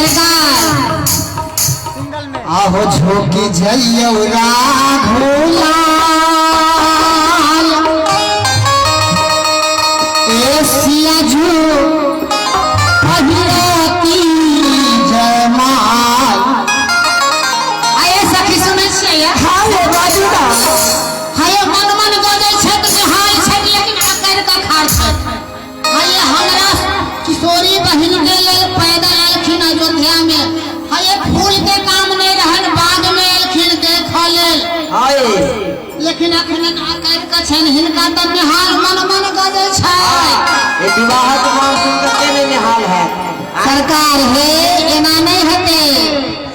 सरकार। आहो झोंकी जइयौ राघोलाल ए सियाजू पहिरती जयमाल। आये सखी सुनै छियै? हाँ ये बाजू ना। हाय मन मन गजै छथि निहाल छथि लेकिन अकड़ कऽ खाड़ छथि। हाय हमरा किशोरी बहिन के लेल पैदल एलखिन अयोध्या में। हाय फूल के काम नहीं रहन बाग में एलखिन देखऽ लेल। हाय लेकिन अखन अकड़ कऽ छनि हिनका तऽ निहाल मन मन गजै छै। ये विवाहक मान सुन के के नहीं निहाल है सरकार हे एना नहीं हेतै।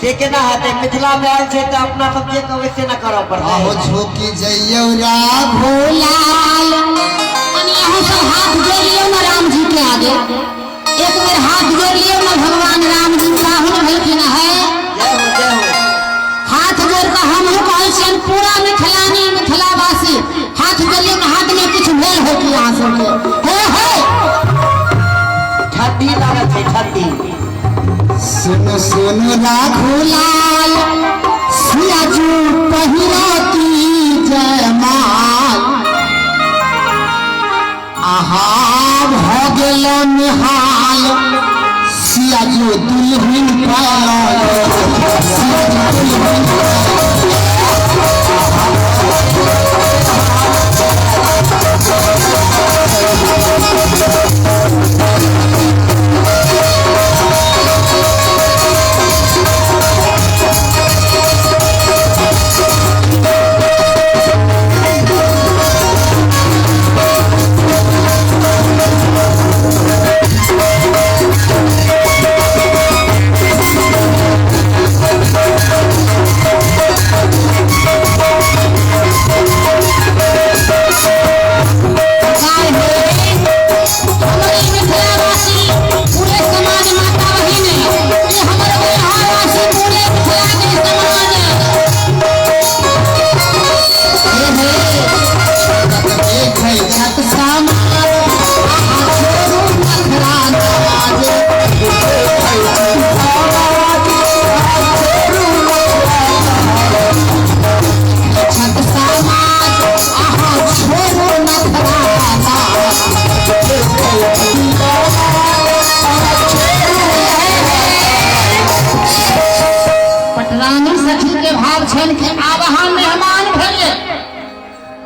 से केना हेतै? मिथिला में आयल छै तऽ अपना सब जे कहबै से न करऽ पड़तै। आहो झोंकी जइयौ राघोलाल। कनि अहूँ सब हाथ जोड़ लियौ ने राम जी के आगे, एक बेर हाथ जोड़ लियौ ने। भगवान राम जी पाहुन भेलखिन है। जय हो जय हो। हाथ जोड़ कऽ हमहूँ कहै छियनि पूरा मिथिलानी मिथिलावासी हाथ जोड़ियौ ने, हाथ में किछु भेल हो कि अहाँ सबके हे हे ठंडी लागल छै ठंडी। सुन सुन राघोलाल सियाजू पहिरती जयमाल। आहा भऽ गेल निहाल सियाजू दुल्हन पायल। सियाजू दुल्हन सरकार हे हमर ई मिथिलावासी पूरे समाज माता बहिन ई हमर बिहारवासी पूरे मिथिला के समाज हे हे देखै छत समाज आहा छोड़ू नखरा नाज। देखै छत समाज आहा छोड़ू नखरा छत समाज आहा छोड़ू नखरा नाज। पटरानी सखी के भाव छनि कि आब अहाँ मेहमान भेलियै,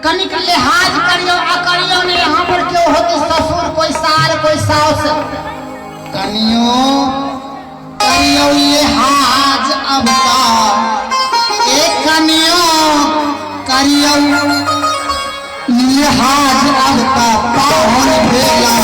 कनिक लिहाज करियौ आ करियौ ने। यहाँ पर केओ होते ससुर कोई सार कोई साउस। कनियो करियौ लिहाज अब का ए कनियो करियौ लिहाज अब का पाहुन भेला।